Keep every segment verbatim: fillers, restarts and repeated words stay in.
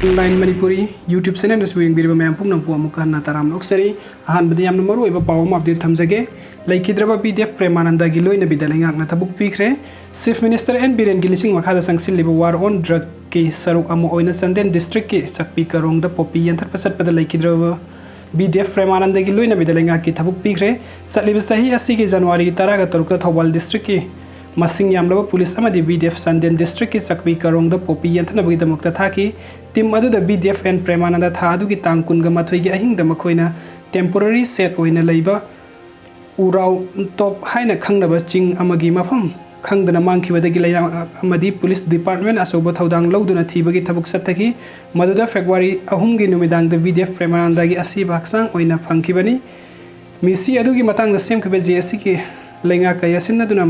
Online Manipuri YouTube channel ꯑꯁꯤꯕꯨ ꯌꯦꯡꯕꯤꯔꯤꯕ ꯃꯌꯥꯝ ꯄꯨꯝꯅꯃꯛꯄꯨ ꯑꯃꯨꯛꯀ ꯍꯟꯅ ꯇꯔꯥꯝꯅ ꯑꯣꯛꯆꯔꯤ꯫ ꯑꯍꯥꯟꯕꯗ ꯌꯥꯝꯅ ꯃꯔꯨꯑꯣꯏꯕ ꯄꯥꯎ ꯑꯃ update ꯊꯝꯖꯒꯦ꯫ ꯂꯩꯈꯤꯗ꯭ꯔꯕ B D F ꯄ꯭ꯔꯦꯃꯥꯅꯟꯗꯒꯤ ꯂꯣꯏꯅꯕꯤꯗ ꯂꯩꯉꯥꯛꯅ ꯊꯕꯛ ꯄꯤꯈ꯭ꯔꯦ꯫ Chief Minister N ꯕꯤꯔꯦꯟꯒꯤ ꯂꯤꯁꯤꯡ ꯃꯈꯥꯗ ꯆꯪꯁꯤꯜꯂꯤꯕ war on drugꯀꯤ ꯁꯔꯨꯛ ꯑꯃ ꯑꯣꯏꯅ ꯆꯥꯟꯗꯦꯜ districtꯀꯤ ꯆꯥꯛꯄꯤ ꯀꯥꯔꯣꯡꯗ ꯄꯣꯄꯤ ꯌꯥꯟꯊꯠꯄ ꯆꯠꯄꯗ ꯂꯩꯈꯤꯗ꯭ꯔꯕ B D F ꯄ꯭ꯔꯦꯃꯥꯅꯟꯗꯒꯤ ꯂꯣꯏꯅꯕꯤꯗ ꯂꯩꯉꯥꯛꯀꯤ ꯊꯕꯛ ꯄꯤꯈ꯭ꯔꯦ꯫ ꯆꯠꯂꯤꯕ ꯆꯍꯤ ꯑꯁꯤꯒꯤ January ꯇꯔꯥꯒ ꯇꯔꯨꯛꯇ ꯊꯧꯕꯥꯜ districtꯀꯤ ꯃꯁꯤꯡ ꯌꯥꯝꯂꯕ ꯄꯨꯂꯤꯁ ꯑꯃꯗꯤ B D F ꯆꯥꯟꯗꯦꯜ districtꯀꯤ ꯆꯥꯛꯄꯤ ꯀꯥꯔꯣꯡꯗ ꯄꯣꯄꯤ ꯌꯥꯟꯊꯠꯅꯕꯒꯤꯗꯃꯛꯇ ꯊꯥꯈꯤ꯫ Team ꯑꯗꯨꯗ B D F and ꯄ꯭ꯔꯦꯃꯥꯅꯟꯗ ꯊꯥ ꯑꯗꯨꯒꯤ ꯇꯥꯡ ꯀꯨꯟꯒ ꯃꯥꯊꯣꯏꯒꯤ ꯑꯍꯤꯡꯗ ꯃꯈꯣꯏꯅ temporary shed ꯑꯣꯏꯅ ꯂꯩꯕ ꯎꯔꯥꯎ ꯇꯣꯞ ꯍꯥꯏꯅ ꯈꯪꯅꯕ ꯆꯤꯡ ꯑꯃꯒꯤ ꯃꯐꯝ ꯈꯪꯗꯅ ꯃꯥꯡꯈꯤꯕꯗꯒꯤ ꯂꯩꯉꯥꯛ ꯑꯃꯗꯤ ꯄꯨꯂꯤꯁ department ꯑꯆꯧꯕ ꯊꯧꯗꯥꯡ ꯂꯧꯗꯨꯅ ꯊꯤꯕꯒꯤ ꯊꯕꯛ ꯆꯠꯊꯈꯤ꯫ ꯃꯗꯨꯗ February ꯑꯍꯨꯝꯒꯤ ꯅꯨꯃꯤꯗꯥꯡꯗ B D F ꯄ꯭ꯔꯦꯃꯥꯅꯟꯗꯒꯤ ꯑꯁꯤꯕ ꯍꯛꯆꯥꯡ ꯑꯣꯏꯅ ꯐꯪꯈꯤꯕꯅꯤ꯫ ꯃꯤꯁꯤ ꯑꯗꯨꯒꯤ ꯃꯇꯥꯡꯗ ꯁꯦꯝꯈꯤꯕ J A Cꯒꯤ ꯂꯩꯉꯥꯛꯀ ꯌꯥꯁꯤꯟꯅꯗꯨꯅ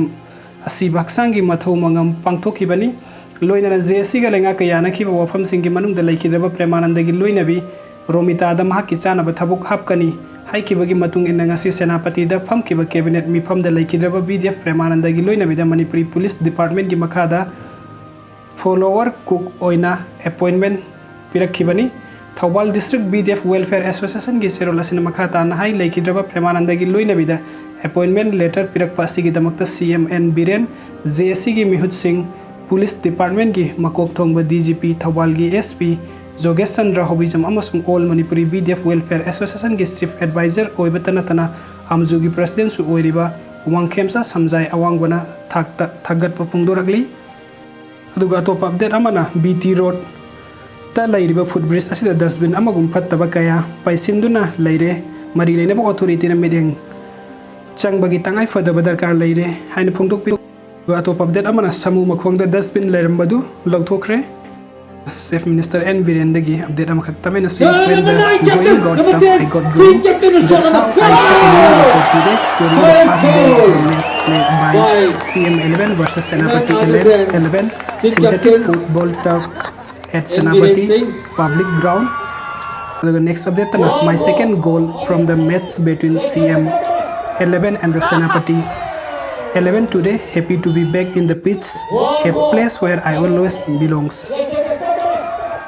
ꯑꯁꯤꯕ ꯍꯛꯆꯥꯡꯒꯤ ꯃꯊꯧ ꯃꯉꯝ ꯄꯥꯡꯊꯣꯛꯈꯤꯕꯅꯤ꯫ ꯂꯣꯏꯅꯅ J A Cꯒ ꯂꯩꯉꯥꯛꯀ ꯌꯥꯅꯈꯤꯕ ꯋꯥꯐꯝꯁꯤꯡꯒꯤ ꯃꯅꯨꯡꯗ ꯂꯩꯈꯤꯗ꯭ꯔꯕ ꯄ꯭ꯔꯦꯃꯥꯅꯟꯗꯒꯤ ꯂꯣꯏꯅꯕꯤ ꯔꯣꯃꯤꯇꯥꯗ ꯃꯍꯥꯛꯀꯤ ꯆꯥꯅꯕ ꯊꯕꯛ ꯍꯥꯞꯀꯅꯤ ꯍꯥꯏꯈꯤꯕꯒꯤ ꯃꯇꯨꯡ ꯏꯟꯅ ꯉꯁꯤ ꯁꯦꯅꯥꯄꯇꯤꯗ ꯐꯝꯈꯤꯕ cabinet ꯃꯤꯐꯝꯗ ꯂꯩꯈꯤꯗ꯭ꯔꯕ B D F ꯄ꯭ꯔꯦꯃꯥꯅꯟꯗꯒꯤ ꯂꯣꯏꯅꯕꯤꯗ ꯃꯅꯤꯄꯨꯔꯤ ꯄꯨꯂꯤꯁ departmentꯀꯤ ꯃꯈꯥꯗ follower cook ꯑꯣꯏꯅ appointment ꯄꯤꯔꯛꯈꯤꯕꯅꯤ꯫ Thoubal District B D F Welfare Associationꯒꯤ ꯆꯦꯔꯣꯜ ꯑꯁꯤꯅ ꯃꯈꯥ ꯇꯥꯅ ꯍꯥꯏ, ꯂꯩꯈꯤꯗ꯭ꯔꯕ ꯄ꯭ꯔꯦꯃꯥꯅꯟꯗꯒꯤ ꯂꯣꯏꯅꯕꯤꯗ appointment letter ꯄꯤꯔꯛꯄ ꯑꯁꯤꯒꯤꯗꯃꯛꯇ C M N Biren, J A Cꯒꯤ ꯃꯤꯍꯨꯠꯁꯤꯡ, ꯄꯨꯂꯤꯁ departmentꯀꯤ ꯃꯀꯣꯛ ꯊꯣꯡꯕ D G P ꯊꯧꯕꯥꯜꯒꯤ S P ꯖꯣꯒꯦꯁ Chandra ꯍꯣꯕꯤꯖꯝ ꯑꯃꯁꯨꯡ All Manipuri B D F Welfare Associationꯒꯤ chief advisor ꯑꯣꯏꯕꯇ ꯅꯠꯇꯅ ꯑꯃꯖꯨꯒꯤ presidentꯁꯨ ꯑꯣꯏꯔꯤꯕ ꯋꯥꯡꯈꯦꯝꯆꯥ ꯁꯝꯖꯥꯏ ꯑꯋꯥꯡꯕꯅ ꯊꯥꯛꯇ ꯊꯥꯒꯠꯄ ꯐꯣꯡꯗꯣꯔꯛꯂꯤ꯫ ꯑꯗꯨꯒ ꯑꯇꯣꯞꯄ update ꯑꯃꯅ B T roadꯇ ꯂꯩꯔꯤꯕ foot bridge ꯑꯁꯤꯗ dustbin ꯑꯃꯒꯨꯝ ꯐꯠꯇꯕ ꯀꯌꯥ ꯄꯩꯁꯤꯟꯗꯨꯅ ꯂꯩꯔꯦ꯫ ꯃꯔꯤ ꯂꯩꯅꯕ authorityꯅ ꯃꯤꯠꯌꯦꯡ ꯆꯪꯕꯒꯤ ꯇꯉꯥꯏ ꯐꯗꯕ ꯗꯔꯀꯥꯔ ꯂꯩꯔꯦ ꯍꯥꯏꯅ ꯐꯣꯡꯗꯣꯛꯄꯤ꯫ ꯑꯗꯨꯒ ꯑꯇꯣꯞꯄ update ꯑꯃꯅ ꯁꯥꯃꯨ ꯃꯈꯣꯡꯗ dustbin ꯂꯩꯔꯝꯕꯗꯨ ꯂꯧꯊꯣꯛꯈ꯭ꯔꯦ꯫ Chief Minister N ꯕꯤꯔꯦꯟꯗꯒꯤ update ꯑꯃꯈꯛ ꯇꯝꯃꯤꯟꯅꯁꯤ꯫ When the going got tough, I got going. That's how I set a new record today, scoring the first goal of the match played by C M eleven versus Senapati eleven, eleven synthetic football turf at Senapati Public Ground. ꯑꯗꯨꯒ next update ꯇꯅ my second goal from the match between C M eleven and the Senapati eleven today. Happy to be back in the pitch, a place where I always belongs.